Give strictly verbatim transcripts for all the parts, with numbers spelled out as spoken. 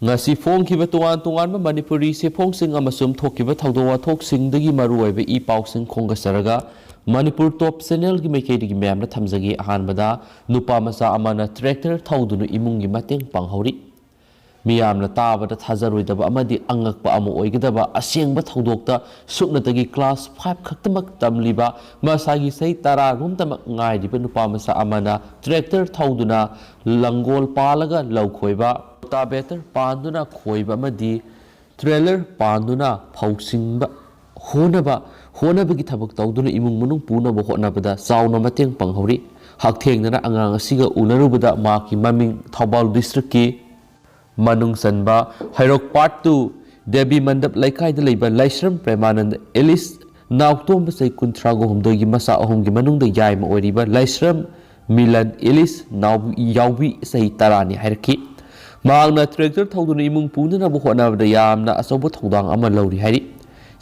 ꯉꯁꯤ ꯐꯣꯡꯈꯤꯕ ꯇꯣꯉꯥꯟ ꯇꯣꯉꯥꯟꯕ ꯃꯅꯤꯄꯨꯔꯤ ꯆꯦꯐꯣꯡꯁꯤꯡ ꯑꯃꯁꯨꯡ ꯊꯣꯛꯈꯤꯕ ꯊꯧꯗꯣꯛ ꯋꯥꯊꯣꯛꯁꯤꯡꯗꯒꯤ ꯃꯔꯨꯑꯣꯏꯕ ꯏ ꯄꯥꯎꯁꯤꯡ ꯈꯣꯝꯒꯠꯆꯔꯒ ꯃꯅꯤꯄꯨꯔ ꯇꯣꯞ ꯆꯦꯅꯦꯜꯒꯤ ꯃꯥꯏꯀꯩꯗꯒꯤ ꯃꯌꯥꯝꯗ ꯊꯝꯖꯒꯦ꯫ ꯑꯍꯥꯟꯕꯗ, ꯅꯨꯄꯥ ꯃꯆꯥ ꯑꯃꯅ ꯇ꯭ꯔꯦꯛꯇꯔ ꯊꯧꯗꯨꯅ ꯏꯃꯨꯡꯒꯤ ꯃꯇꯦꯡ ꯄꯥꯡꯍꯧꯔꯤ꯫ ꯃꯤꯌꯥꯝꯅ ꯇꯥꯕꯗ ꯊꯥꯖꯔꯣꯏꯗꯕ ꯑꯃꯗꯤ ꯑꯉꯛꯄ ꯑꯃ ꯑꯣꯏꯒꯗꯕ ꯑꯁꯦꯡꯕ ꯊꯧꯗꯣꯛꯇ ꯁꯨꯞꯅꯇꯒꯤ ꯀ꯭ꯂꯥꯁ ꯐꯥꯏꯚ ꯈꯛꯇꯃꯛ ꯇꯝꯂꯤꯕ, ꯃꯁꯥꯒꯤ ꯆꯍꯤ ꯇꯔꯥ ꯔꯣꯝꯇꯃꯛ ꯉꯥꯏꯔꯤꯕ ꯅꯨꯄꯥ ꯃꯆꯥ ꯑꯃꯅ ꯇ꯭ꯔꯦꯛꯇꯔ ꯊꯧꯗꯨꯅ ꯂꯪꯒꯣꯜ ꯄꯥꯜꯂꯒ ꯂꯧ ꯈꯣꯏꯕ, ꯔꯣꯇꯥꯕꯦꯇꯔ ꯄꯥꯟꯗꯨꯅ ꯈꯣꯏꯕ ꯑꯃꯗꯤ ꯇ꯭ꯔꯦꯂꯔ ꯄꯥꯟꯗꯨꯅ ꯐꯧ ꯆꯤꯡꯕ ꯍꯣꯠꯅꯕ, ꯍꯣꯠꯅꯕꯒꯤ ꯊꯕꯛ ꯇꯧꯗꯨꯅ ꯏꯃꯨꯡ ꯃꯅꯨꯡ ꯄꯨꯅꯕ ꯍꯣꯠꯅꯕꯗ ꯆꯥꯎꯅ ꯃꯇꯦꯡ ꯄꯥꯡꯍꯧꯔꯤ꯫ ꯍꯛꯊꯦꯡꯅꯅ ꯑꯉꯥꯡ ꯑꯁꯤꯒ ꯎꯅꯔꯨꯕꯗ ꯃꯍꯥꯛꯀꯤ ꯃꯃꯤꯡ ꯊꯧꯕꯥꯜ ꯗꯤꯁꯇ꯭ꯔꯤꯛꯀꯤ ꯃꯅꯨꯡ ꯆꯟꯕ ꯍꯩꯔꯣꯛ ꯄꯥꯔꯠ ꯇꯨ ꯗꯦꯕꯤ ꯃꯟꯗꯞ ꯂꯩꯀꯥꯏꯗ ꯂꯩꯕ ꯂꯥꯏꯁ꯭ꯔꯝ ꯄ꯭ꯔꯦꯃꯥꯅꯟꯗ ꯑꯦꯂꯤꯁ ꯅꯥꯎꯇꯣꯝꯕ ꯆꯍꯤ ꯀꯨꯟꯊ꯭ꯔꯥꯒ ꯍꯨꯝꯗꯣꯏꯒꯤ ꯃꯆꯥ ꯑꯍꯨꯝꯒꯤ ꯃꯅꯨꯡꯗ ꯌꯥꯏꯃ ꯑꯣꯏꯔꯤꯕ ꯂꯥꯏꯁ꯭ꯔꯝ ꯃꯤꯂꯟ ꯑꯦꯂꯤꯁ ꯅꯥꯎꯕꯤ ꯌꯥꯎꯕꯤ ꯆꯍꯤ ꯇꯔꯥꯅꯤ ꯍꯥꯏꯔꯛꯈꯤ꯫ ꯃꯍꯥꯛꯅ ꯇ꯭ꯔꯦꯛꯇꯔ ꯊꯧꯗꯨꯅ ꯏꯃꯨꯡ ꯄꯨꯅꯅꯕ ꯍꯣꯠꯅꯕꯗ ꯌꯥꯝꯅ ꯑꯆꯧꯕ ꯊꯧꯗꯥꯡ ꯑꯃ ꯂꯧꯔꯤ ꯍꯥꯏꯔꯤ꯫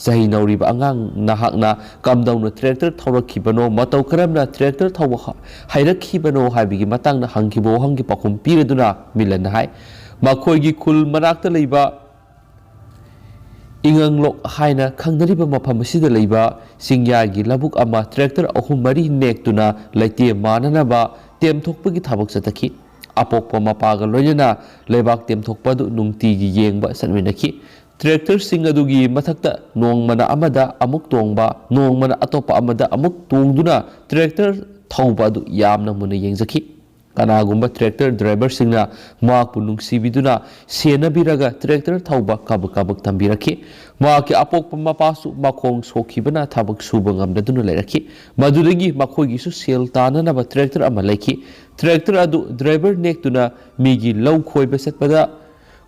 ꯆꯍꯤ ꯅꯧꯔꯤꯕ ꯑꯉꯥꯡ ꯅꯍꯥꯛꯅ ꯀꯝꯗꯧꯅ ꯇ꯭ꯔꯦꯛꯇꯔ ꯊꯧꯔꯛꯈꯤꯕꯅꯣ, ꯃꯇꯧ ꯀꯔꯝꯅ ꯇ꯭ꯔꯦꯛꯇꯔ ꯊꯧꯕ ꯍ-, ꯍꯩꯔꯛꯈꯤꯕꯅꯣ ꯍꯥꯏꯕꯒꯤ ꯃꯇꯥꯡꯗ ꯍꯪꯈꯤꯕ ꯋꯥꯍꯪꯒꯤ ꯄꯥꯎꯈꯨꯝ ꯄꯤꯔꯗꯨꯅ ꯃꯤꯂꯟꯅ ꯍꯥꯏ, ꯃꯈꯣꯏꯒꯤ ꯈꯨꯜ ꯃꯅꯥꯛꯇ ꯂꯩꯕ ꯏꯉꯪꯂꯣꯛ ꯍꯥꯏꯅ ꯈꯪꯅꯔꯤꯕ ꯃꯐꯝ ꯑꯁꯤꯗ ꯂꯩꯕ ꯆꯤꯡꯌꯥꯒꯤ ꯂꯧꯕꯨꯛ ꯑꯃ ꯇ꯭ꯔꯦꯛꯇꯔ ꯑꯍꯨꯝ ꯃꯔꯤ ꯅꯦꯛꯇꯨꯅ ꯂꯩꯇꯦꯝ ꯃꯥꯟꯅꯅꯕ ꯇꯦꯝꯊꯣꯛꯄꯒꯤ ꯊꯕꯛ ꯆꯠꯊꯈꯤ꯫ ꯑꯄꯣꯛꯄ ꯃꯄꯥꯒ ꯂꯣꯏꯅꯅ ꯂꯩꯕꯥꯛ ꯇꯦꯝꯊꯣꯛꯄ ꯑꯗꯨ ꯅꯨꯡꯇꯤꯒꯤ ꯌꯦꯡꯕ ꯆꯠꯃꯤꯟꯅꯈꯤ꯫ ꯇ꯭ꯔꯦꯛꯇꯔꯁꯤꯡ ꯑꯗꯨꯒꯤ ꯃꯊꯛꯇ ꯅꯣꯡꯃꯅ ꯑꯃꯗ ꯑꯃꯨꯛ ꯇꯣꯡꯕ, ꯅꯣꯡꯃꯅ ꯑꯇꯣꯞꯄ ꯑꯃꯗ ꯑꯃꯨꯛ ꯇꯣꯡꯗꯨꯅ ꯇ꯭ꯔꯦꯛꯇꯔ ꯊꯧꯕ ꯑꯗꯨ ꯌꯥꯝꯅ ꯃꯨꯟꯅ ꯌꯦꯡꯖꯈꯤ꯫ ꯀꯅꯥꯒꯨꯝꯕ ꯇ꯭ꯔꯦꯛꯇꯔ ꯗ꯭ꯔꯥꯏꯚꯔꯁꯤꯡꯅ ꯃꯍꯥꯛꯄꯨ ꯅꯨꯡꯁꯤꯕꯤꯗꯨꯅ ꯁꯦꯟꯅꯕꯤꯔꯒ ꯇ꯭ꯔꯦꯛꯇꯔ ꯊꯧꯕ ꯀꯥꯕꯛ ꯀꯥꯕꯛ ꯇꯝꯕꯤꯔꯛꯈꯤ꯫ ꯃꯍꯥꯛꯀꯤ ꯑꯄꯣꯛꯄ ꯃꯄꯥꯁꯨ ꯃꯈꯣꯡ ꯁꯣꯛꯈꯤꯕꯅ ꯊꯕꯛ ꯁꯨꯕ ꯉꯝꯗꯗꯨꯅ ꯂꯩꯔꯛꯈꯤ꯫ ꯃꯗꯨꯗꯒꯤ ꯃꯈꯣꯏꯒꯤꯁꯨ ꯁꯦꯜ ꯇꯥꯅꯅꯕ ꯇ꯭ꯔꯦꯛꯇꯔ ꯑꯃ ꯂꯩꯈꯤ꯫ ꯇ꯭ꯔꯦꯛꯇꯔ ꯑꯗꯨ ꯗ꯭ꯔꯥꯏꯚꯔ ꯅꯦꯛꯇꯨꯅ ꯃꯤꯒꯤ ꯂꯧ ꯈꯣꯏꯕ ꯆꯠꯄꯗ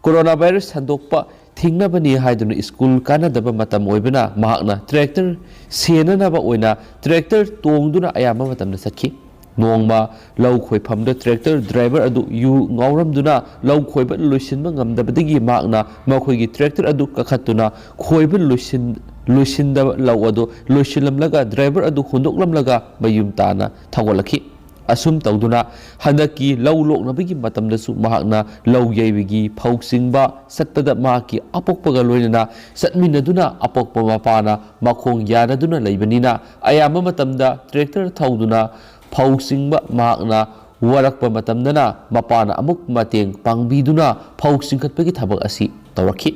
ꯀꯣꯔꯣꯅꯥ ꯚꯥꯏꯔꯁ ꯁꯟꯗꯣꯛꯄ ꯊꯤꯡꯅꯕꯅꯤ ꯍꯥꯏꯗꯨꯅ ꯁ꯭ꯀꯨꯜ ꯀꯥꯅꯗꯕ ꯃꯇꯝ ꯑꯣꯏꯕꯅ ꯃꯍꯥꯛꯅ ꯇ꯭ꯔꯦꯛꯇꯔ ꯁꯦꯟꯅꯅꯕ ꯑꯣꯏꯅ ꯇ꯭ꯔꯦꯛꯇꯔ ꯇꯣꯡꯗꯨꯅ ꯑꯌꯥꯝꯕ ꯃꯇꯝꯗ ꯆꯠꯈꯤ꯫ ꯅꯣꯡꯃ ꯂꯧ ꯈꯣꯏꯐꯝꯗ ꯇ꯭ꯔꯦꯛꯇꯔ ꯗ꯭ꯔꯥꯏꯚꯔ ꯑꯗꯨ ꯌꯨ ꯉꯥꯎꯔꯝꯗꯨꯅ ꯂꯧ ꯈꯣꯏꯕ ꯂꯣꯏꯁꯤꯟꯕ ꯉꯝꯗꯕꯗꯒꯤ ꯃꯍꯥꯛꯅ ꯃꯈꯣꯏꯒꯤ ꯇ꯭ꯔꯦꯛꯇꯔ ꯑꯗꯨ ꯀꯥꯈꯠꯇꯨꯅ ꯈꯣꯏꯕ ꯂꯣꯏꯁꯤꯟ-, ꯂꯣꯏꯁꯤꯟꯗꯕ ꯂꯧ ꯑꯗꯨ ꯂꯣꯏꯁꯤꯜꯂꯝꯂꯒ ꯗ꯭ꯔꯥꯏꯚꯔ ꯑꯗꯨ ꯍꯨꯟꯗꯣꯛꯂꯝꯂꯒ ꯃꯌꯨꯝ ꯇꯥꯅ ꯊꯧꯒꯠꯂꯛꯈꯤ꯫ ꯑꯁꯨꯝ ꯇꯧꯗꯨꯅ ꯍꯟꯗꯛꯀꯤ ꯂꯧ ꯂꯣꯛꯅꯕꯒꯤ ꯃꯇꯝꯗꯁꯨ ꯃꯍꯥꯛꯅ ꯂꯧ ꯌꯩꯕꯒꯤ ꯐꯧ ꯆꯤꯡꯕ ꯆꯠꯄꯗ ꯃꯍꯥꯛꯀꯤ ꯑꯄꯣꯛꯄꯒ ꯂꯣꯏꯅꯅ ꯆꯠꯃꯤꯟꯅꯗꯨꯅ ꯑꯄꯣꯛꯄ ꯃꯄꯥꯅ ꯃꯈꯣꯡ ꯌꯥꯅꯗꯨꯅ ꯂꯩꯕꯅꯤꯅ ꯑꯌꯥꯝꯕ ꯃꯇꯝꯗ ꯇ꯭ꯔꯦꯛꯇꯔ ꯊꯧꯗꯨꯅ ꯐꯧ ꯆꯤꯡꯕ ꯃꯍꯥꯛꯅ ꯋꯥꯔꯛꯄ ꯃꯇꯝꯗꯅ ꯃꯄꯥꯅ ꯑꯃꯨꯛ ꯃꯇꯦꯡ ꯄꯥꯡꯕꯤꯗꯨꯅ ꯐꯧ ꯆꯤꯡꯈꯠꯄꯒꯤ ꯊꯕꯛ ꯑꯁꯤ ꯇꯧꯔꯛꯈꯤ꯫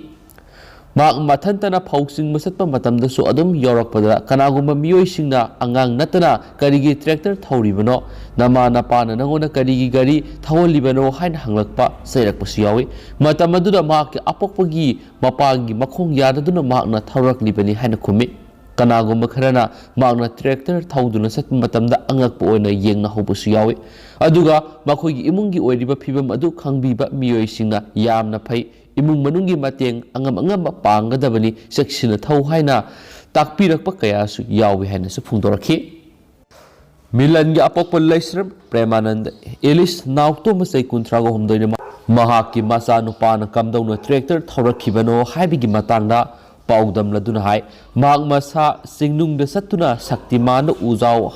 ꯃꯍꯥꯛ ꯃꯊꯟꯇꯅ ꯐꯧ ꯆꯤꯡꯕ ꯆꯠꯄ ꯃꯇꯝꯗꯁꯨ ꯑꯗꯨꯝ ꯌꯥꯎꯔꯛꯄꯗ ꯀꯅꯥꯒꯨꯝꯕ ꯃꯤꯑꯣꯏꯁꯤꯡꯅ ꯑꯉꯥꯡ ꯅꯠꯇꯅ "ꯀꯔꯤꯒꯤ ꯇ꯭ꯔꯦꯛꯇꯔ ꯊꯧꯔꯤꯕꯅꯣ? ꯅꯃꯥ ꯅꯄꯥꯅ ꯅꯪꯉꯣꯟꯗ ꯀꯔꯤꯒꯤ ꯒꯥꯔꯤ ꯊꯧꯍꯜꯂꯤꯕꯅꯣ?" ꯍꯥꯏꯅ ꯍꯪꯂꯛꯄ ꯆꯩꯔꯛꯄꯁꯨ ꯌꯥꯎꯏ꯫ ꯃꯇꯝ ꯑꯗꯨꯗ ꯃꯍꯥꯛꯀꯤ ꯑꯄꯣꯛꯄꯒꯤ ꯃꯄꯥꯒꯤ ꯃꯈꯣꯡ ꯌꯥꯗꯗꯨꯅ ꯃꯍꯥꯛꯅ ꯊꯧꯔꯛꯂꯤꯕꯅꯤ ꯍꯥꯏꯅ ꯈꯨꯝꯃꯤ꯫ ꯀꯅꯥꯒꯨꯝꯕ ꯈꯔꯅ ꯃꯍꯥꯛꯅ ꯇ꯭ꯔꯦꯛꯇꯔ ꯊꯧꯗꯨꯅ ꯆꯠꯄ ꯃꯇꯝꯗ ꯑꯉꯛꯄ ꯑꯣꯏꯅ ꯌꯦꯡꯅꯍꯧꯕꯁꯨ ꯌꯥꯎꯏ꯫ ꯑꯗꯨꯒ ꯃꯈꯣꯏꯒꯤ ꯏꯃꯨꯡꯒꯤ ꯑꯣꯏꯔꯤꯕ ꯐꯤꯕꯝ ꯑꯗꯨ ꯈꯪꯕꯤꯕ ꯃꯤꯑꯣꯏꯁꯤꯡꯅ "ꯌꯥꯝꯅ ꯐꯩ, ꯏꯃꯨꯡ ꯃꯅꯨꯡꯒꯤ ꯃꯇꯦꯡ ꯑꯉꯝ ꯑꯉꯝꯕ ꯄꯥꯡꯒꯗꯕꯅꯤ, ꯆꯦꯛꯁꯤꯟꯅ ꯊꯧ" ꯍꯥꯏꯅ ꯇꯥꯛꯄꯤꯔꯛꯄ ꯀꯌꯥꯁꯨ ꯌꯥꯎꯏ ꯍꯥꯏꯅꯁꯨ ꯐꯣꯡꯗꯣꯔꯛꯈꯤ꯫ ꯃꯤꯂꯟꯒꯤ ꯑꯄꯣꯛꯄ ꯂꯩꯁ꯭ꯔꯝ ꯄ꯭ꯔꯦꯃꯥꯅꯟꯗ ꯑꯦꯂꯤꯁ ꯅꯥꯎꯇꯣꯝꯕ ꯆꯍꯤ ꯀꯨꯟꯊ꯭ꯔꯥꯒ ꯍꯨꯝꯗꯣꯏꯅ ꯃꯍꯥꯛꯀꯤ ꯃꯆꯥꯅꯨꯄꯥꯅ ꯀꯝꯗꯧꯅ ꯇ꯭ꯔꯦꯛꯇꯔ ꯊꯧꯔꯛꯈꯤꯕꯅꯣ ꯍꯥꯏꯕꯒꯤ ꯃꯇꯥꯡꯗ ꯄꯥꯎꯗꯝꯂꯗꯨꯅ ꯍꯥꯏ, ꯃꯍꯥꯛ ꯃꯁꯥ ꯆꯤꯡꯅꯨꯡꯗ ꯆꯠꯇꯨꯅ ꯁꯛꯇꯤꯃꯥꯟꯗ ꯎꯖꯥꯎ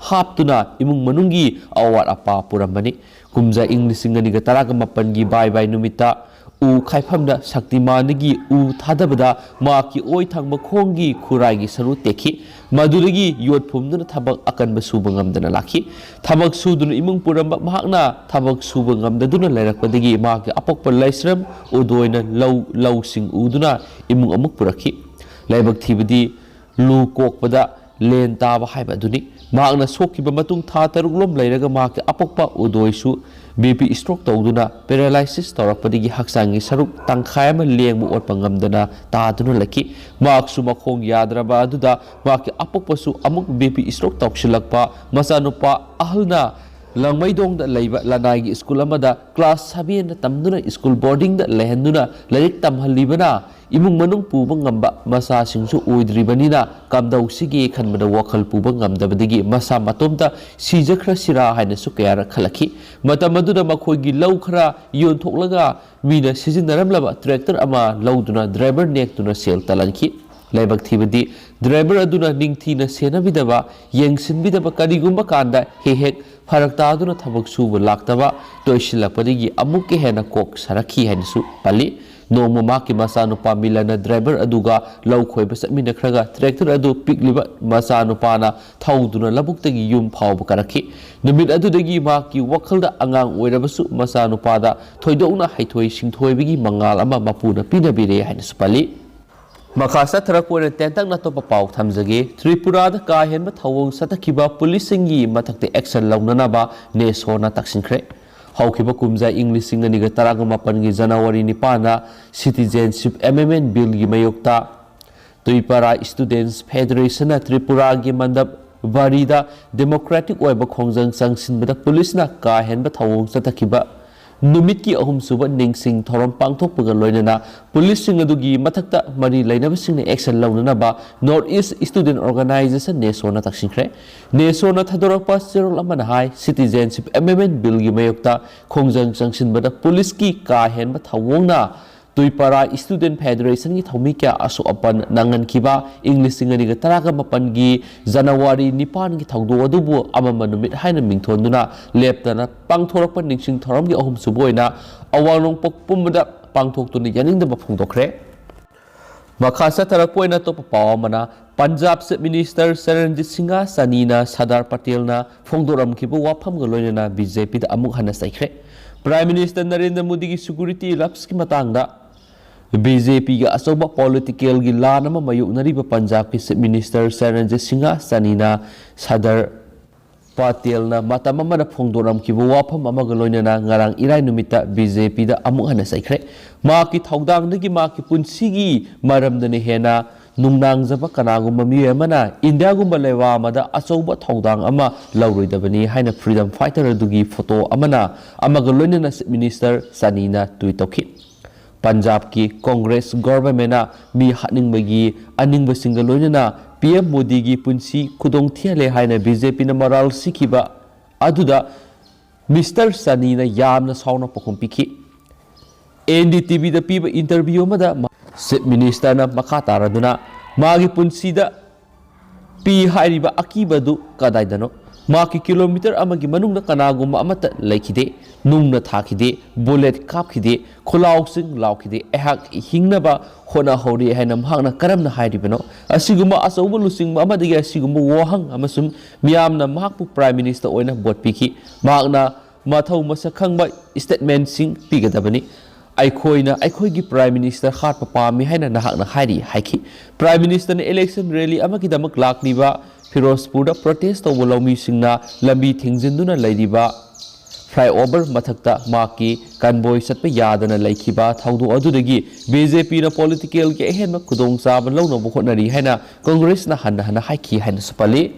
ꯍꯥꯞꯇꯨꯅ ꯏꯃꯨꯡ ꯃꯅꯨꯡꯒꯤ ꯑꯋꯥꯠ ꯑꯄꯥ ꯄꯨꯔꯝꯕꯅꯤ꯫ ꯀꯨꯝꯖꯥ ꯏꯪ ꯂꯤꯁꯤꯡ ꯑꯅꯤꯒ ꯇꯔꯥꯒ ꯃꯥꯄꯟꯒꯤ ꯕꯥꯏ ꯕꯥꯏ ꯅꯨꯃꯤꯠꯇ ꯎ ꯈꯥꯏꯐꯝꯗ ꯁꯛꯇꯤꯃꯥꯟꯗꯒꯤ ꯎ ꯊꯥꯗꯕꯗ ꯃꯍꯥꯛꯀꯤ ꯑꯣꯏ ꯊꯪꯕ ꯈꯣꯡꯒꯤ ꯈꯨꯔꯥꯏꯒꯤ ꯁꯔꯨ ꯇꯦꯛꯈꯤ꯫ ꯃꯗꯨꯗꯒꯤ ꯌꯣꯠ ꯐꯨꯝꯗꯨꯅ ꯊꯕꯛ ꯑꯀꯟꯕ ꯁꯨꯕ ꯉꯝꯗꯅ ꯂꯥꯛꯈꯤ꯫ ꯊꯕꯛ ꯁꯨꯗꯨꯅ ꯏꯃꯨꯡ ꯄꯨꯔꯝꯕ ꯃꯍꯥꯛꯅ ꯊꯕꯛ ꯁꯨꯕ ꯉꯝꯗꯗꯨꯅ ꯂꯩꯔꯛꯄꯗꯒꯤ ꯃꯍꯥꯛꯀꯤ ꯑꯄꯣꯛꯄ ꯂꯩꯁ꯭ꯔꯝ ꯎꯗꯣꯏꯅ ꯂꯧ, ꯂꯧꯁꯤꯡ ꯎꯗꯨꯅ ꯏꯃꯨꯡ ꯑꯃꯨꯛ ꯄꯨꯔꯛꯈꯤ꯫ ꯂꯥꯏꯕꯛ ꯊꯤꯕꯗꯤ ꯂꯨ ꯀꯣꯛꯄꯗ ꯂꯦꯟ ꯇꯥꯕ ꯍꯥꯏꯕ ꯑꯗꯨꯅꯤ꯫ ꯃꯍꯥꯛꯅ ꯁꯣꯛꯈꯤꯕ ꯃꯇꯨꯡ ꯊꯥ ꯇꯔꯨꯛ ꯂꯣꯝ ꯂꯩꯔꯒ ꯃꯍꯥꯛꯀꯤ ꯑꯄꯣꯛꯄ ꯎꯗꯣꯏꯁꯨ ꯕꯤ ꯄꯤ stroke ꯇꯧꯗꯨꯅ paralysis ꯇꯧꯔꯛꯄꯗꯒꯤ ꯍꯛꯆꯥꯡꯒꯤ ꯁꯔꯨꯛ ꯇꯪꯈꯥꯏ ꯑꯃ ꯂꯦꯡꯕ ꯑꯣꯠꯄ ꯉꯝꯗꯅ ꯇꯥꯗꯨꯅ ꯂꯩꯈꯤ꯫ ꯃꯍꯥꯛꯁꯨ ꯃꯈꯣꯡ ꯌꯥꯗ꯭ꯔꯕ ꯑꯗꯨꯗ ꯃꯍꯥꯛꯀꯤ ꯑꯄꯣꯛꯄꯁꯨ ꯑꯃꯨꯛ ꯕꯤ ꯄꯤ stroke ꯇꯧꯁꯤꯜꯂꯛꯄ, ꯃꯆꯥꯅꯨꯄꯥ ꯑꯍꯜꯅ ꯂꯥꯡꯃꯩꯗꯣꯡꯗ ꯂꯩꯕ ꯂꯅꯥꯏꯒꯤ ꯁ꯭ꯀꯨꯜ ꯑꯃꯗ class sevenꯗ ꯇꯝꯗꯨꯅ ꯁ꯭ꯀꯨꯜ ꯕꯣꯔꯗꯤꯡꯗ ꯂꯩꯍꯟꯗꯨꯅ ꯂꯥꯏꯔꯤꯛ ꯇꯝꯍꯜꯂꯤꯕꯅ ꯏꯃꯨꯡ ꯃꯅꯨꯡ ꯄꯨꯕ ꯉꯝꯕ ꯃꯆꯥꯁꯤꯡꯁꯨ ꯑꯣꯏꯗ꯭ꯔꯤꯕꯅꯤꯅ ꯀꯝꯗꯧꯁꯤꯒꯦ ꯈꯟꯕꯗ ꯋꯥꯈꯜ ꯄꯨꯕ ꯉꯝꯗꯕꯗꯒꯤ ꯃꯁꯥ ꯃꯇꯣꯝꯇ ꯁꯤꯖꯈ꯭ꯔꯁꯤꯔꯥ ꯍꯥꯏꯅꯁꯨ ꯀꯌꯥꯔꯛ ꯈꯜꯂꯛꯈꯤ꯫ ꯃꯇꯝ ꯑꯗꯨꯗ ꯃꯈꯣꯏꯒꯤ ꯂꯧ ꯈꯔ ꯌꯣꯟꯊꯣꯛꯂꯒ ꯃꯤꯅ ꯁꯤꯖꯤꯟꯅꯔꯝꯂꯕ ꯇ꯭ꯔꯦꯛꯇꯔ ꯑꯃ ꯂꯧꯗꯨꯅ ꯗ꯭ꯔꯥꯏꯚꯔ ꯅꯦꯛꯇꯨꯅ ꯁꯦꯜ ꯇꯥꯜꯍꯟꯈꯤ꯫ ꯂꯥꯏꯕꯛ ꯊꯤꯕꯗꯤ, ꯗ꯭ꯔꯥꯏꯚꯔ ꯑꯗꯨꯅ ꯅꯤꯡꯊꯤꯅ ꯁꯦꯟꯅꯕꯤꯗꯕ, ꯌꯦꯡꯁꯤꯟꯕꯤꯗꯕ, ꯀꯔꯤꯒꯨꯝꯕ ꯀꯥꯟꯗ ꯍꯦꯛ ꯍꯦꯛ ꯐꯔꯛ ꯇꯥꯗꯨꯅ ꯊꯕꯛ ꯁꯨꯕ ꯂꯥꯛꯇꯕ, ꯇꯣꯏꯁꯤꯜꯂꯛꯄꯗꯒꯤ ꯑꯃꯨꯛꯀ ꯍꯦꯟꯅ ꯀꯣꯛ ꯁꯥꯔꯛꯈꯤ ꯍꯥꯏꯅꯁꯨ ꯄꯜꯂꯤ꯫ ꯅꯣꯡꯃ ꯃꯍꯥꯛꯀꯤ ꯃꯆꯥꯅꯨꯄꯥ ꯃꯤꯂꯟꯅ ꯗ꯭ꯔꯥꯏꯚꯔ ꯑꯗꯨꯒ ꯂꯧ ꯈꯣꯏꯕ ꯆꯠꯃꯤꯟꯅꯈ꯭ꯔꯒ, ꯇ꯭ꯔꯦꯛꯇꯔ ꯑꯗꯨ ꯄꯤꯛꯂꯤꯕ ꯃꯆꯥꯅꯨꯄꯥꯅ ꯊꯧꯗꯨꯅ ꯂꯧꯕꯨꯛꯇꯒꯤ ꯌꯨꯝ ꯐꯥꯎꯕ ꯀꯥꯔꯛꯈꯤ꯫ ꯅꯨꯃꯤꯠ ꯑꯗꯨꯗꯒꯤ ꯃꯍꯥꯛꯀꯤ ꯋꯥꯈꯜꯗ ꯑꯉꯥꯡ ꯑꯣꯏꯔꯕꯁꯨ ꯃꯆꯥꯅꯨꯄꯥꯗ ꯊꯣꯏꯗꯣꯛꯅ ꯍꯩꯊꯣꯏ ꯁꯤꯡꯊꯣꯏꯕꯒꯤ ꯃꯉꯥꯜ ꯑꯃ ꯃꯄꯨꯅ ꯄꯤꯅꯕꯤꯔꯦ ꯍꯥꯏꯅꯁꯨ ꯄꯜꯂꯤ꯫ ꯃꯈꯥ ꯆꯠꯊꯔꯛꯄ ꯑꯣꯏꯅ ꯇꯦꯟꯇꯛꯅ ꯑꯇꯣꯞꯄ ꯄꯥꯎ ꯊꯝꯖꯒꯦ꯫ ꯇ꯭ꯔꯤꯄꯨꯔꯥꯗ ꯀꯥ ꯍꯦꯟꯕ ꯊꯧꯑꯣꯡ ꯆꯠꯊꯈꯤꯕ ꯄꯨꯂꯤꯁꯁꯤꯡꯒꯤ ꯃꯊꯛꯇ action ꯂꯧꯅꯅꯕ ꯅꯦꯁꯣꯅ ꯇꯛꯁꯤꯟꯈ꯭ꯔꯦ꯫ ꯍꯧꯈꯤꯕ ꯀꯨꯝꯖꯥ ꯏꯪ ꯂꯤꯁꯤꯡ ꯑꯅꯤꯒ ꯇꯔꯥꯃꯥꯄꯟꯒꯤ ꯖꯅꯋꯥꯔꯤ ꯅꯤꯄꯥꯟꯗ Citizenship Amendment Billꯒꯤ ꯃꯥꯌꯣꯛꯇ ꯇ꯭ꯔꯤꯄꯨꯔꯥ Students Federationꯅ ꯇ꯭ꯔꯤꯄꯨꯔꯥꯒꯤ ꯃꯟꯗꯞ ꯕꯥꯔꯤꯗ democratic ꯑꯣꯏꯕ ꯈꯣꯡꯖꯪ ꯆꯪꯁꯤꯟꯕꯗ ꯄꯨꯂꯤꯁꯅ ꯀꯥ ꯍꯦꯟꯕ ꯊꯧꯑꯣꯡ ꯆꯠꯊꯈꯤꯕ ꯅꯨꯃꯤꯠꯀꯤ ꯑꯍꯨꯝꯁꯨꯕ ꯅꯤꯡꯁꯤꯡ ꯊꯧꯔꯝ ꯄꯥꯡꯊꯣꯛꯄꯒ ꯂꯣꯏꯅꯅ ꯄꯨꯂꯤꯁꯁꯤꯡ ꯑꯗꯨꯒꯤ ꯃꯊꯛꯇ ꯃꯔꯤ ꯂꯩꯅꯕꯁꯤꯡꯅ action ꯂꯧꯅꯅꯕ North East Student Organisation, ꯅꯦꯁꯣꯅ ꯇꯛꯁꯤꯟꯈ꯭ꯔꯦ꯫ ꯅꯦꯁꯣꯅ ꯊꯥꯗꯣꯔꯛꯄ ꯆꯦꯔꯣꯜ ꯑꯃꯅ ꯍꯥꯏ, Citizenship Amendment Billꯒꯤ ꯃꯥꯌꯣꯛꯇ ꯈꯣꯡꯖꯪ ꯆꯪꯁꯤꯟꯕꯗ ꯄꯨꯂꯤꯁꯀꯤ ꯀꯥ ꯍꯦꯟꯕ ꯊꯧꯑꯣꯡꯅ ꯇ꯭ꯔꯤꯄꯨꯔꯥ Student Federationꯒꯤ ꯊꯧꯃꯤ ꯀꯌꯥ ꯑꯁꯣꯛ ꯑꯄꯟ ꯅꯪꯍꯟꯈꯤꯕ ꯏꯪ ꯂꯤꯁꯤꯡ ꯑꯅꯤꯒ ꯇꯔꯥꯃꯥꯄꯟꯒꯤ ꯖꯅꯋꯥꯔꯤ ꯅꯤꯄꯥꯟꯒꯤ ꯊꯧꯗꯣꯛ ꯑꯗꯨꯕꯨ ꯑꯃꯝꯕ ꯅꯨꯃꯤꯠ ꯍꯥꯏꯅ ꯃꯤꯡꯊꯣꯟꯗꯨꯅ ꯂꯦꯞꯇꯅ ꯄꯥꯡꯊꯣꯔꯛꯄ ꯅꯤꯡꯁꯤꯡ ꯊꯧꯔꯝꯒꯤ ꯑꯍꯨꯝꯁꯨꯕ ꯑꯣꯏꯅ ꯑꯋꯥꯡ ꯅꯣꯡꯄꯣꯛ ꯄꯨꯝꯕꯗ ꯄꯥꯡꯊꯣꯛꯇꯨꯅ ꯌꯥꯅꯤꯡꯗꯕ ꯐꯣꯡꯗꯣꯛꯈ꯭ꯔꯦ꯫ ꯃꯈꯥ ꯆꯠꯊꯔꯛꯄ ꯑꯣꯏꯅ ꯑꯇꯣꯞꯄ ꯄꯥꯎ ꯑꯃꯅ, ꯄꯟꯖꯥꯕ Chief Minister ꯆꯔꯟꯖꯤꯠ ꯁꯤꯡꯍ ꯆꯅꯤꯅ ꯁꯔꯗꯥꯔ ꯄꯇꯦꯜꯅ ꯐꯣꯡꯗꯣꯔꯝꯈꯤꯕ ꯋꯥꯐꯝꯒ ꯂꯣꯏꯅꯅ BJPꯗ ꯑꯃꯨꯛ ꯍꯟꯅ ꯆꯩꯈ꯭ꯔꯦ꯫ Prime Minister ꯅꯔꯦꯟꯗ꯭ꯔ ꯃꯣꯗꯤꯒꯤ security lapseꯀꯤ ꯃꯇꯥꯡꯗ BJPꯒ ꯑꯆꯧꯕ politicalꯒꯤ ꯂꯥꯟ ꯑꯃ ꯃꯥꯌꯣꯛꯅꯔꯤꯕ ꯄꯟꯖꯥꯕꯀꯤ Chief Minister ꯆꯔꯟꯖꯤꯠ ꯁꯤꯡꯍ ꯆꯅꯤꯅ ꯁꯔꯗꯥꯔ ꯄꯇꯦꯜꯅ ꯃꯇꯝ ꯑꯃꯗ ꯐꯣꯡꯗꯣꯔꯝꯈꯤꯕ ꯋꯥꯐꯝ ꯑꯃꯒ ꯂꯣꯏꯅꯅ ꯉꯔꯥꯡ ꯏꯔꯥꯏ ꯅꯨꯃꯤꯠꯇ BJPꯗ ꯑꯃꯨꯛ ꯍꯟꯅ ꯆꯩꯈ꯭ꯔꯦ꯫ ꯃꯍꯥꯛꯀꯤ ꯊꯧꯗꯥꯡꯗꯒꯤ ꯃꯍꯥꯛꯀꯤ ꯄꯨꯟꯁꯤꯒꯤ ꯃꯔꯝꯗꯅ ꯍꯦꯟꯅ ꯅꯨꯡꯅꯥꯡꯖꯕ ꯀꯅꯥꯒꯨꯝꯕ ꯃꯤꯑꯣꯏ ꯑꯃꯅ ꯏꯟꯗꯤꯌꯥꯒꯨꯝꯕ ꯂꯩꯕꯥꯛ ꯑꯃꯗ ꯑꯆꯧꯕ ꯊꯧꯗꯥꯡ ꯑꯃ ꯂꯧꯔꯣꯏꯗꯕꯅꯤ ꯍꯥꯏꯅ freedom fighter ꯑꯗꯨꯒꯤ photo ꯑꯃꯅ ꯑꯃꯒ ꯂꯣꯏꯅꯅ Chief Minister ꯆꯅꯤꯅ tweet ꯇꯧꯈꯤ꯫ ꯄꯟꯖꯥꯕꯀꯤ Congress governmentꯅ ꯃꯤ ꯍꯥꯠꯅꯤꯡꯕꯒꯤ ꯑꯅꯤꯡꯕꯁꯤꯡꯒ ꯂꯣꯏꯅꯅ PM ꯃꯣꯗꯤꯒꯤ ꯄꯨꯟꯁꯤ ꯈꯨꯗꯣꯡ ꯊꯤꯍꯜꯂꯦ ꯍꯥꯏꯅ BJPꯅ ꯃꯔꯥꯜ ꯁꯤꯈꯤꯕ ꯑꯗꯨꯗ Mister ꯆꯅꯤꯅ ꯌꯥꯝꯅ ꯁꯥꯎꯅ ꯄꯥꯎꯈꯨꯝ ꯄꯤꯈꯤ꯫ NDTVꯗ ꯄꯤꯕ interview ꯑꯃꯗ Chief Ministerꯅ ꯃꯈꯥ ꯇꯥꯔꯗꯨꯅ ꯃꯥꯒꯤ ꯄꯨꯟꯁꯤꯗ ꯄꯤ ꯍꯥꯏꯔꯤꯕ ꯑꯀꯤꯕꯗꯨ ꯀꯗꯥꯏꯗꯅꯣ? ꯃꯍꯥꯛꯀꯤ ꯀꯤꯂꯣꯃꯤꯇꯔ ꯑꯃꯒꯤ ꯃꯅꯨꯡꯗ ꯀꯅꯥꯒꯨꯝꯕ ꯑꯃꯠꯇ ꯂꯩꯈꯤꯗꯦ, ꯅꯨꯡꯅ ꯊꯥꯈꯤꯗꯦ, ꯕꯨꯂꯦꯠ ꯀꯥꯞꯈꯤꯗꯦ, ꯈꯨꯂꯥꯎꯁꯤꯡ ꯂꯥꯎꯈꯤꯗꯦ꯫ ꯑꯩꯍꯥꯛ ꯍꯤꯡꯅꯕ ꯍꯣꯠꯅꯍꯧꯔꯤ ꯍꯥꯏꯅ ꯃꯍꯥꯛꯅ ꯀꯔꯝꯅ ꯍꯥꯏꯔꯤꯕꯅꯣ? ꯑꯁꯤꯒꯨꯝꯕ ꯑꯆꯧꯕ ꯂꯨꯆꯤꯡꯕ ꯑꯃꯗꯒꯤ ꯑꯁꯤꯒꯨꯝꯕ ꯋꯥꯍꯪ ꯑꯃꯁꯨꯡ ꯃꯤꯌꯥꯝꯅ ꯃꯍꯥꯛꯄꯨ Prime Minister ꯑꯣꯏꯅ ꯚꯣꯠ ꯄꯤꯈꯤ꯫ ꯃꯍꯥꯛꯅ ꯃꯊꯧ ꯃꯁꯛ ꯈꯪꯕ statementꯁꯤꯡ ꯄꯤꯒꯗꯕꯅꯤ꯫ "ꯑꯩꯈꯣꯏꯅ ꯑꯩꯈꯣꯏꯒꯤ Prime Minister ꯍꯥꯠꯄ ꯄꯥꯝꯃꯤ ꯍꯥꯏꯅ ꯅꯍꯥꯛꯅ ꯍꯥꯏꯔꯤ" ꯍꯥꯏꯈꯤ꯫ Prime Ministerꯅ election rally ꯑꯃꯒꯤꯗꯃꯛ ꯂꯥꯛꯂꯤꯕ ꯐꯤꯔꯣꯖꯄꯨꯔꯗ protest ꯇꯧꯕ ꯂꯧꯃꯤꯁꯤꯡꯅ ꯂꯝꯕꯤ ꯊꯤꯡꯖꯤꯟꯗꯨꯅ ꯂꯩꯔꯤꯕ flyover ꯃꯊꯛꯇ ꯃꯍꯥꯛꯀꯤ convoy ꯆꯠꯄ ꯌꯥꯗꯅ ꯂꯩꯈꯤꯕ ꯊꯧꯗꯣꯛ ꯑꯗꯨꯗꯒꯤ BJPꯅ politicalꯒꯤ ꯑꯍꯦꯟꯕ ꯈꯨꯗꯣꯡꯆꯥꯕ ꯂꯧꯅꯕ ꯍꯣꯠꯅꯔꯤ ꯍꯥꯏꯅ Congressꯅ ꯍꯟꯅ ꯍꯟꯅ ꯍꯥꯏꯈꯤ ꯍꯥꯏꯅꯁꯨ ꯄꯜꯂꯤ꯫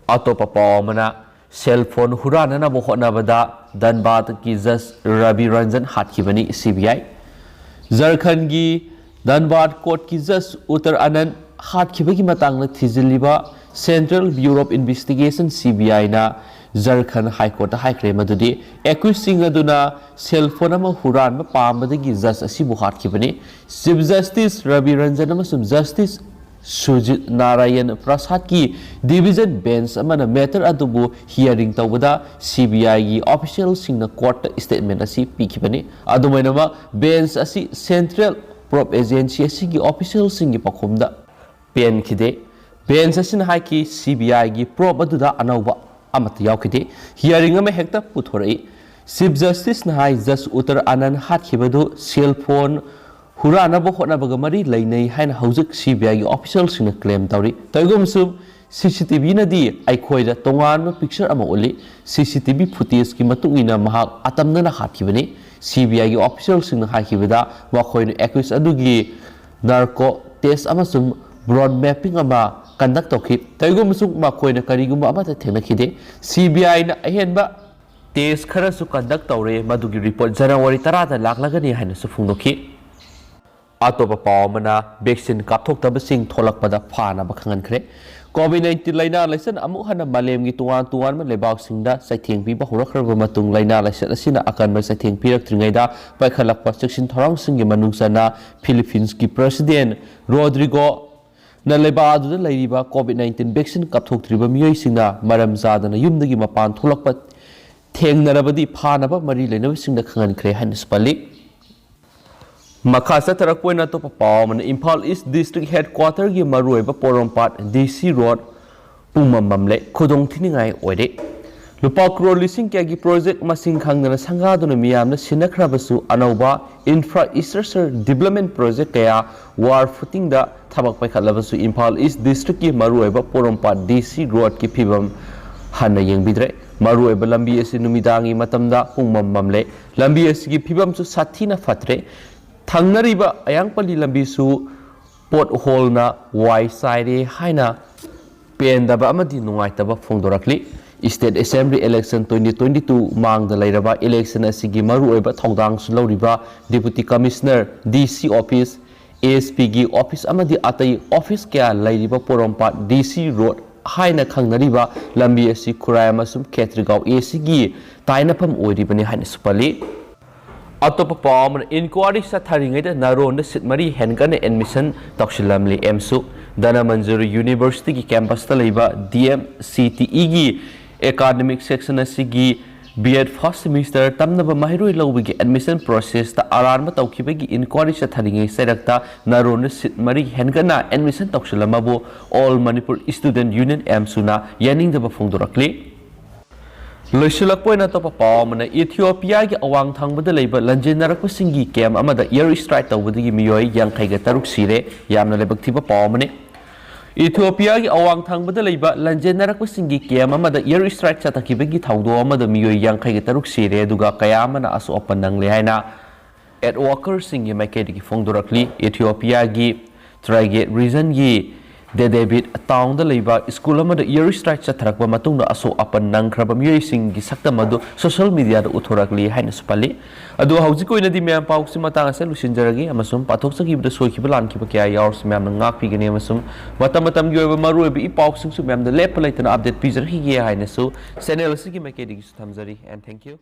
ꯑꯇꯣꯞꯄ ꯄꯥꯎ ꯑꯃꯅ, cell phone ꯍꯨꯔꯥꯟꯅꯅꯕ ꯍꯣꯠꯅꯕꯗ ꯙꯟꯕꯥꯗꯀꯤ Judge ꯔꯕꯤ ꯔꯟꯖꯟ ꯍꯥꯠꯈꯤꯕꯅꯤ CBI꯫ ꯖꯔꯈꯟꯒꯤ ꯙꯟꯕꯥꯗ courtꯀꯤ Judge ꯎꯠꯇꯔ ꯑꯅꯟ ꯍꯥꯠꯈꯤꯕꯒꯤ ꯃꯇꯥꯡꯗ ꯊꯤꯖꯤꯜꯂꯤꯕ Central Bureau of Investigation, CBIꯅ Jharkhand High Courtꯇ ꯍꯥꯏꯈ꯭ꯔꯦ ꯃꯗꯨꯗꯤ accusedꯁꯤꯡ ꯑꯗꯨꯅ cell phone ꯑꯃ ꯍꯨꯔꯥꯟꯕ ꯄꯥꯝꯕꯗꯒꯤ Judge ꯑꯁꯤꯕꯨ ꯍꯥꯠꯈꯤꯕꯅꯤ꯫ Chief Justice ꯔꯕꯤ ꯔꯟꯖꯟ ꯑꯃꯁꯨꯡ Justice Sujit Narayan ꯄ꯭ꯔꯁꯥꯗꯀꯤ division bench ꯑꯃꯅ matter ꯑꯗꯨꯕꯨ hearing ꯇꯧꯕꯗ CBIꯒꯤ officialꯁꯤꯡꯅ courtꯇ statement ꯑꯁꯤ ꯄꯤꯈꯤꯕꯅꯤ꯫ ꯑꯗꯨꯝ ꯑꯣꯏꯅꯃꯛ, bench ꯑꯁꯤ Central Probe Agency ꯑꯁꯤꯒꯤ officialꯁꯤꯡꯒꯤ ꯄꯥꯎꯈꯨꯝꯗ ꯄꯦꯟꯈꯤꯗꯦ꯫ Bench ꯑꯁꯤꯅ ꯍꯥꯏꯈꯤ, CBIꯒꯤ probe ꯑꯗꯨꯗ ꯑꯅꯧꯕ ꯑꯃꯠꯇ ꯌꯥꯎꯈꯤꯗꯦ꯫ Hearing ꯑꯃ ꯍꯦꯛꯇ ꯄꯨꯊꯣꯔꯛꯏ꯫ Chief Justiceꯅ ꯍꯥꯏ, Judge ꯎꯠꯇꯔ ꯑꯅꯟ ꯍꯥꯠꯈꯤꯕꯗꯨ cell phone ꯍꯨꯔꯥꯟꯅꯕ ꯍꯣꯠꯅꯕꯒ ꯃꯔꯤ ꯂꯩꯅꯩ ꯍꯥꯏꯅ ꯍꯧꯖꯤꯛ CBIꯒꯤ officialꯁꯤꯡꯅ claim ꯇꯧꯔꯤ꯫ ꯇꯧꯏꯒꯨꯝꯕꯁꯨꯡ, CCTVꯅꯗꯤ ꯑꯩꯈꯣꯏꯗ ꯇꯣꯉꯥꯟꯕ picture ꯑꯃ ꯎꯠꯂꯤ꯫ CCTV footageꯀꯤ ꯃꯇꯨꯡ ꯏꯟꯅ ꯃꯍꯥꯛ ꯑꯇꯝꯅꯅ ꯍꯥꯠꯈꯤꯕꯅꯤ꯫ CBIꯒꯤ officialꯁꯤꯡꯅ ꯍꯥꯏꯈꯤꯕꯗ, ꯃꯈꯣꯏꯅ accused ꯑꯗꯨꯒꯤ narco test ꯑꯃꯁꯨꯡ brain mapping ꯑꯃ conduct ꯇꯧꯈꯤ꯫ ꯇꯧꯏꯒꯨꯝꯕꯁꯨꯡ, ꯃꯈꯣꯏꯅ ꯀꯔꯤꯒꯨꯝꯕ ꯑꯃꯠꯇ ꯊꯦꯡꯅꯈꯤꯗꯦ꯫ CBIꯅ ꯑꯍꯦꯟꯕ test ꯈꯔꯁꯨ conduct ꯇꯧꯔꯦ, ꯃꯗꯨꯒꯤ report January ꯇꯔꯥꯗ ꯂꯥꯛꯂꯒꯅꯤ ꯍꯥꯏꯅꯁꯨ ꯐꯣꯡꯗꯣꯛꯈꯤ꯫ ꯑꯇꯣꯞꯄ ꯄꯥꯎ ꯑꯃꯅ, vaccine ꯀꯥꯞꯊꯣꯛꯇꯕꯁꯤꯡ ꯊꯣꯛꯂꯛꯄꯗ ꯐꯥꯅꯕ ꯈꯪꯍꯟꯈ꯭ꯔꯦ꯫ COVID nineteen ꯂꯥꯏꯅꯥ ꯂꯥꯏꯆꯠ ꯑꯃꯨꯛ ꯍꯟꯅ ꯃꯥꯂꯦꯝꯒꯤ ꯇꯣꯉꯥꯟ ꯇꯣꯉꯥꯟꯕ ꯂꯩꯕꯥꯛꯁꯤꯡꯗ ꯆꯩꯊꯦꯡ ꯄꯤꯕ ꯍꯧꯔꯛꯈ꯭ꯔꯕ ꯃꯇꯨꯡ, ꯂꯥꯏꯅꯥ ꯂꯥꯏꯆꯠ ꯑꯁꯤꯅ ꯑꯀꯟꯕ ꯆꯩꯊꯦꯡ ꯄꯤꯔꯛꯇ꯭ꯔꯤꯉꯩꯗ ꯄꯥꯏꯈꯠꯂꯛꯄ ꯆꯦꯛꯁꯤꯟ ꯊꯧꯔꯥꯡꯁꯤꯡꯒꯤ ꯃꯅꯨꯡ ꯆꯟꯅ Philippines ꯀꯤ President Rodrigo ꯅ ꯂꯩꯕꯥꯛ ꯑꯗꯨꯗ ꯂꯩꯔꯤꯕ COVID nineteen vaccine ꯀꯥꯞꯊꯣꯛꯇ꯭ꯔꯤꯕ ꯃꯤꯑꯣꯏꯁꯤꯡꯅ ꯃꯔꯝ ꯆꯥꯗꯅ ꯌꯨꯝꯗꯒꯤ ꯃꯄꯥꯟ ꯊꯣꯛꯂꯛꯄ ꯊꯦꯡꯅꯔꯕꯗꯤ ꯐꯥꯅꯕ ꯃꯔꯤ ꯂꯩꯅꯕꯁꯤꯡꯗ ꯈꯪꯍꯟꯈ꯭ꯔꯦ ꯍꯥꯏꯅꯁꯨ ꯄꯜꯂꯤ꯫ ꯃꯈꯥ ꯆꯠꯊꯔꯛꯄ ꯑꯣꯏꯅ ꯑꯇꯣꯞꯄ ꯄꯥꯎ ꯑꯃꯅ, ꯏꯝꯐꯥꯜ ꯏꯁ ꯗꯤꯁꯇ꯭ꯔꯤꯛ ꯍꯦꯗꯀ꯭ꯋꯥꯇꯔꯒꯤ ꯃꯔꯨꯑꯣꯏꯕ ꯄꯣꯔꯣꯝꯄꯥꯠ ꯗꯤ ꯁꯤ ꯔꯣꯗ ꯄꯨꯡꯃꯝ ꯃꯝꯂꯦ, ꯈꯨꯗꯣꯡ ꯊꯤꯅꯤꯡꯉꯥꯏ ꯑꯣꯏꯔꯦ꯫ ꯂꯨꯄꯥ ꯀ꯭ꯔꯣꯔ ꯂꯤꯁꯤꯡ ꯀꯌꯥꯒꯤ ꯄ꯭ꯔꯣꯖꯦꯛ ꯃꯁꯤꯡ ꯈꯪꯗꯅ ꯁꯪꯒꯥꯗꯨꯅ ꯃꯤꯌꯥꯝꯅ ꯁꯤꯟꯅꯈ꯭ꯔꯕꯁꯨ, ꯑꯅꯧꯕ ꯏꯟꯐ꯭ꯔꯥꯁ꯭ꯇ꯭ꯔꯛꯆꯔ ꯗꯤꯕ꯭ꯂꯞꯃꯦꯟ ꯄ꯭ꯔꯣꯖꯦꯛ ꯀꯌꯥ ꯋꯥꯔ ꯐꯨꯇꯤꯡꯗ ꯊꯕꯛ ꯄꯥꯏꯈꯠꯂꯕꯁꯨ, ꯏꯝꯐꯥꯜ ꯏꯁ ꯗꯤꯁꯇ꯭ꯔꯤꯛꯀꯤ ꯃꯔꯨꯑꯣꯏꯕ ꯄꯣꯔꯣꯝꯄꯥꯠ ꯗꯤ ꯁꯤ ꯔꯣꯗꯀꯤ ꯐꯤꯕꯝ ꯍꯟꯅ ꯌꯦꯡꯕꯤꯗ꯭ꯔꯦ꯫ ꯃꯔꯨꯑꯣꯏꯕ ꯂꯝꯕꯤ ꯑꯁꯤ ꯅꯨꯃꯤꯗꯥꯡꯒꯤ ꯃꯇꯝꯗ ꯄꯨꯡꯃꯝ ꯃꯝꯂꯦ꯫ ꯂꯝꯕꯤ ꯑꯁꯤꯒꯤ ꯐꯤꯕꯝꯁꯨ ꯁꯥꯊꯤꯅ ꯐꯠꯇ꯭ꯔꯦ꯫ ꯊꯪꯅꯔꯤꯕ ꯑꯌꯥꯡꯄꯜꯂꯤ ꯂꯝꯕꯤꯁꯨ ꯄꯣꯠ ꯍꯣꯜꯅ ꯋꯥꯏ ꯆꯥꯏꯔꯦ ꯍꯥꯏꯅ ꯄꯦꯟꯗꯕ ꯑꯃꯗꯤ ꯅꯨꯡꯉꯥꯏꯇꯕ ꯐꯣꯡꯗꯣꯔꯛꯂꯤ꯫ State assembly election twenty twenty-two ꯃꯥꯡꯗ ꯂꯩꯔꯕ ꯏꯂꯦꯛꯁꯟ ꯑꯁꯤꯒꯤ ꯃꯔꯨꯑꯣꯏꯕ ꯊꯧꯗꯥꯡꯁꯨ ꯂꯧꯔꯤꯕ ꯗꯤꯄꯨꯇꯤ ꯀꯃꯤꯁꯅꯔ, ꯗꯤ ꯁꯤ ꯑꯣꯐꯤꯁ, ꯑꯦ ꯑꯦꯁ ꯄꯤꯒꯤ ꯑꯣꯐꯤꯁ ꯑꯃꯗꯤ ꯑꯇꯩ ꯑꯣꯐꯤꯁ ꯀꯌꯥ ꯂꯩꯔꯤꯕ ꯄꯣꯔꯣꯝꯄꯥꯠ ꯗꯤ ꯁꯤ ꯔꯣꯗ ꯍꯥꯏꯅ ꯈꯪꯅꯔꯤꯕ ꯂꯝꯕꯤ ꯑꯁꯤ ꯈꯨꯔꯥꯏ ꯑꯃꯁꯨꯡ ꯈꯦꯇ꯭ꯔꯤꯒꯥꯎ ꯑꯦ ꯁꯤꯒꯤ ꯇꯥꯏꯅꯐꯝ ꯑꯣꯏꯔꯤꯕꯅꯤ ꯍꯥꯏꯅꯁꯨ ꯄꯜꯂꯤ꯫ ꯑꯇꯣꯞꯄ ꯄꯥꯎ ꯑꯃꯅ, ꯏꯟꯀ꯭ꯋꯥꯔꯤ ꯆꯠꯊꯔꯤꯉꯩꯗ ꯅꯥꯔꯣꯟꯗ ꯁꯤꯠ ꯃꯔꯤ ꯍꯦꯟꯒꯠꯅ ꯑꯦꯗꯃꯤꯁꯟ ꯇꯧꯁꯤꯜꯂꯝꯂꯤ꯫ ꯑꯦꯝꯁꯨ ꯙꯅꯃꯟꯖꯨꯔꯤ ꯌꯨꯅꯤꯚꯔꯁꯤꯇꯤꯒꯤ ꯀꯦꯝꯄꯁꯇ ꯂꯩꯕ ꯗꯤ ꯑꯦꯝ ꯁꯤ ꯇꯤ ꯏꯒꯤ ꯑꯦꯀꯥꯗꯃꯤꯛ ꯁꯦꯛꯁꯟ ꯑꯁꯤꯒꯤ ꯕꯤ ꯑꯦꯗ ꯐꯥꯔꯁ ꯁꯦꯃꯤꯁꯇꯔ ꯇꯝꯅꯕ ꯃꯍꯩꯔꯣꯏ ꯂꯧꯕꯒꯤ ꯑꯦꯗꯃꯤꯁꯟ ꯄ꯭ꯔꯣꯁꯦꯁꯇ ꯑꯔꯥꯟꯕ ꯇꯧꯈꯤꯕꯒꯤ ꯏꯟꯀ꯭ꯋꯥꯔꯤ ꯆꯠꯊꯔꯤꯉꯩ ꯆꯩꯔꯛꯇ ꯅꯥꯔꯣꯟꯗ ꯁꯤꯠ ꯃꯔꯤ ꯍꯦꯟꯒꯠꯅ ꯑꯦꯗꯃꯤꯁꯟ ꯇꯧꯁꯤꯜꯂꯝꯕꯕꯨ ꯑꯣꯜ ꯃꯅꯤꯄꯨꯔ ꯏꯁꯇꯨꯗꯦꯟꯠ ꯌꯨꯅꯤꯌꯟ, ꯑꯦꯝꯁꯨꯅ ꯌꯥꯅꯤꯡꯗꯕ ꯐꯣꯡꯗꯣꯔꯛꯂꯤ꯫ ꯂꯣꯏꯁꯤꯜꯂꯛꯄ ꯑꯣꯏꯅ ꯑꯇꯣꯞꯄ ꯄꯥꯎ ꯑꯃꯅ, ꯏꯊꯤꯑꯣꯄꯤꯌꯥꯒꯤ ꯑꯋꯥꯡ ꯊꯪꯕꯗ ꯂꯩꯕ ꯂꯥꯟꯖꯦꯟꯅꯔꯛꯄꯁꯤꯡꯒꯤ ꯀꯦꯝ ꯑꯃꯗ ꯏꯌꯔ ꯏꯁꯇ꯭ꯔꯥꯏꯛ ꯇꯧꯕꯗꯒꯤ ꯃꯤꯑꯣꯏ ꯌꯥꯡꯈꯩꯒ ꯇꯔꯨꯛ ꯁꯤꯔꯦ꯫ ꯌꯥꯝꯅ ꯂꯥꯏꯕꯛ ꯊꯤꯕ ꯄꯥꯎ ꯑꯃꯅꯤ꯫ ꯏꯊꯤꯑꯣꯄꯤꯌꯥꯒꯤ ꯑꯋꯥꯡ ꯊꯪꯕꯗ ꯂꯩꯕ ꯂꯥꯟꯖꯦꯟꯅꯔꯛꯄꯁꯤꯡꯒꯤ ꯀꯦꯝ ꯑꯃꯗ ꯏꯌꯔ ꯏꯁꯇ꯭ꯔꯥꯏꯛ ꯆꯠꯊꯈꯤꯕꯒꯤ ꯊꯧꯗꯣꯛ ꯑꯃꯗ ꯃꯤꯑꯣꯏ ꯌꯥꯡꯈꯩꯒ ꯇꯔꯨꯛ ꯁꯤꯔꯦ, ꯑꯗꯨꯒ ꯀꯌꯥ ꯑꯃꯅ ꯑꯁꯣꯛ ꯑꯄꯟ ꯅꯪꯂꯦ ꯍꯥꯏꯅ ꯑꯦꯗ ꯋꯥꯀꯔꯁꯤꯡꯒꯤ ꯃꯥꯏꯀꯩꯗꯒꯤ ꯐꯣꯡꯗꯣꯔꯛꯂꯤ꯫ ꯏꯊꯤꯑꯣꯄꯤꯌꯥꯒꯤ ꯇ꯭ꯔꯥꯏꯒꯦꯠ ꯔꯤꯖꯟꯒꯤ ꯗꯦꯗꯦꯕꯤꯠ ꯇꯥꯎꯟꯗ ꯂꯩꯕ ꯁ꯭ꯀꯨꯜ ꯑꯃꯗ ꯏꯌꯔ ꯏꯁꯇ꯭ꯔꯥꯏꯛ ꯆꯠꯊꯔꯛꯄ ꯃꯇꯨꯡꯗ ꯑꯁꯣꯛ ꯑꯄꯟ ꯅꯪꯈ꯭ꯔꯕ ꯃꯤꯑꯣꯏꯁꯤꯡꯒꯤ ꯁꯛꯇꯝ ꯑꯗꯨ ꯁꯣꯁꯤꯌꯦꯜ ꯃꯤꯗꯤꯌꯥꯗ ꯎꯠꯊꯣꯔꯛꯂꯤ ꯍꯥꯏꯅꯁꯨ ꯄꯜꯂꯤ꯫ ꯑꯗꯨ ꯍꯧꯖꯤꯛꯀꯤ ꯑꯣꯏꯅꯗꯤ ꯃꯌꯥꯝ ꯄꯥꯎꯁꯤ ꯃꯇꯥꯡ ꯑꯁꯤꯗ ꯂꯣꯏꯁꯤꯟꯖꯔꯒꯦ, ꯑꯃꯁꯨꯡ ꯄꯥꯊꯣꯛꯆꯈꯤꯕꯗ ꯁꯣꯏꯈꯤꯕ ꯂꯥꯟꯈꯤꯕ ꯀꯌꯥ ꯌꯥꯎꯔꯁꯨ ꯃꯌꯥꯝꯅ ꯉꯥꯛꯄꯤꯒꯅꯤ, ꯑꯃꯁꯨꯡ ꯃꯇꯝ ꯃꯇꯝꯒꯤ ꯑꯣꯏꯕ ꯃꯔꯨꯑꯣꯏꯕ ꯏ ꯄꯥꯎꯁꯤꯡꯁꯨ ꯃꯌꯥꯝꯗ ꯂꯦꯞꯄ ꯂꯩꯇꯅ ꯑꯞꯗꯦꯠ ꯄꯤꯖꯔꯛꯈꯤꯒꯦ ꯍꯥꯏꯅꯁꯨ ꯆꯦꯅꯦꯜ ꯑꯁꯤꯒꯤ ꯃꯥꯏꯀꯩꯗꯒꯤꯁꯨ ꯊꯝꯖꯔꯤ꯫ And thank you.